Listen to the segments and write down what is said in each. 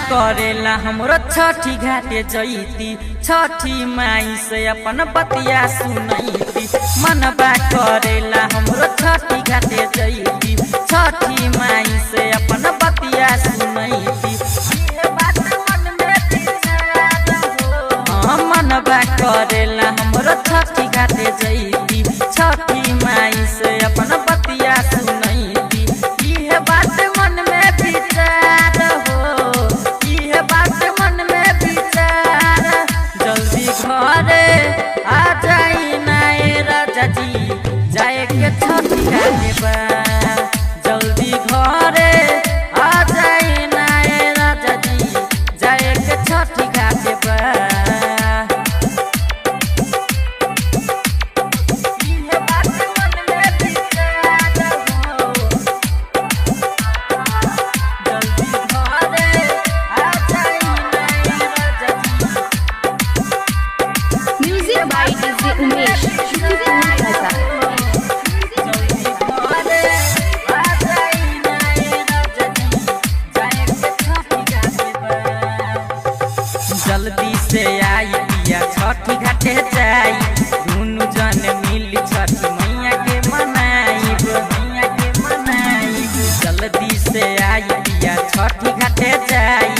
करेला हमरो छठी घाटे जईती, छठी माई से अपन बतिया सुनैती। मनबा करेला हमरो छठी घाटे जईती, छठी माई से अपन बतिया सुनैती। इहे बात मन में विचार हो। मनबा करेला हमरो छठी घाटे जईती, छठी माई से अपन बतिया सुनैती। इहे बात मन में विचार हो, इहे बात मन में विचार। जल्दी घरे आ जाई ना ए राजा जी, जाए के छठी घाटे बा। जल्दी घरे आ जाई ना ए राजा जी, जाए के छठी घाटे बा। इहे बात मन में विचार हो। जल्दी घरे आ जाई ना ए राजा जी। Music by DJ Umesh, Shukipur Bazaar. जल्दी घरे आ जाई ना ए राजा जी, जाए के छठी घाटे बा। जल्दी से आई पिया छठी घाटे जाई, दुनु जन मिल छठी मैया के मनाई, मैया के मनाई। जल्दी से आई पिया छठी घाटे जाई,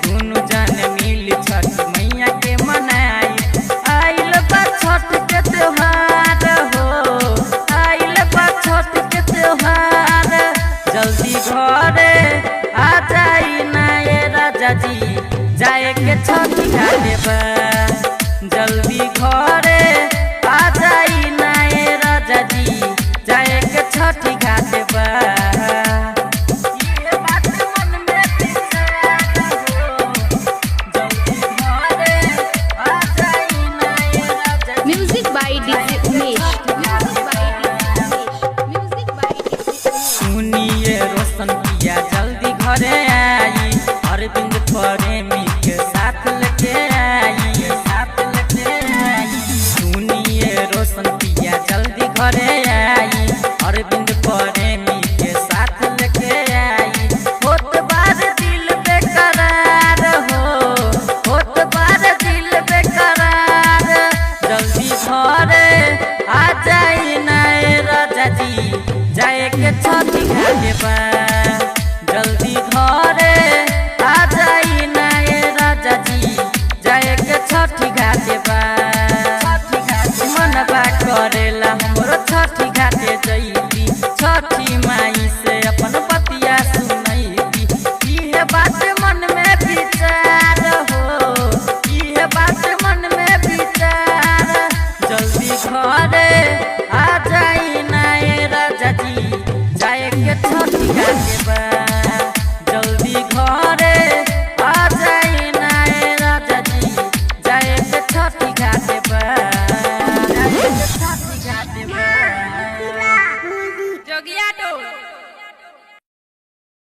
दुनु जन मिल छठी मैया के मनाई। आइल बा छठ के त्योहार हो, आइल बा छठ के त्योहार। जल्दी घरे आ जाई ना ए राजा जी, जाए के छठी घाटे बा। जल्दी घरे आ जाई ना ए राजा जी, जाए के छठी घाटे बा। इहे बात मन में विचार हो। जल्दी घरे आ जाई ना ए राजा जी। Music by DJ Umesh. Music by DJ Umesh. Music by DJ Umesh. सुनिए रोशन पिया जल्दी घरे आई, अरविंद प्रेमी के साथ लेके आई, साथ लेके आई। सुनिए रोशन पिया जल्दी घरे आई, अरविंद प्रेमी के साथ लेके आई। होत बार दिल बेकरार हो, होत बार दिल बेकरार। जल्दी घरे आ जाई ना ए राजा जी, जाए के छठी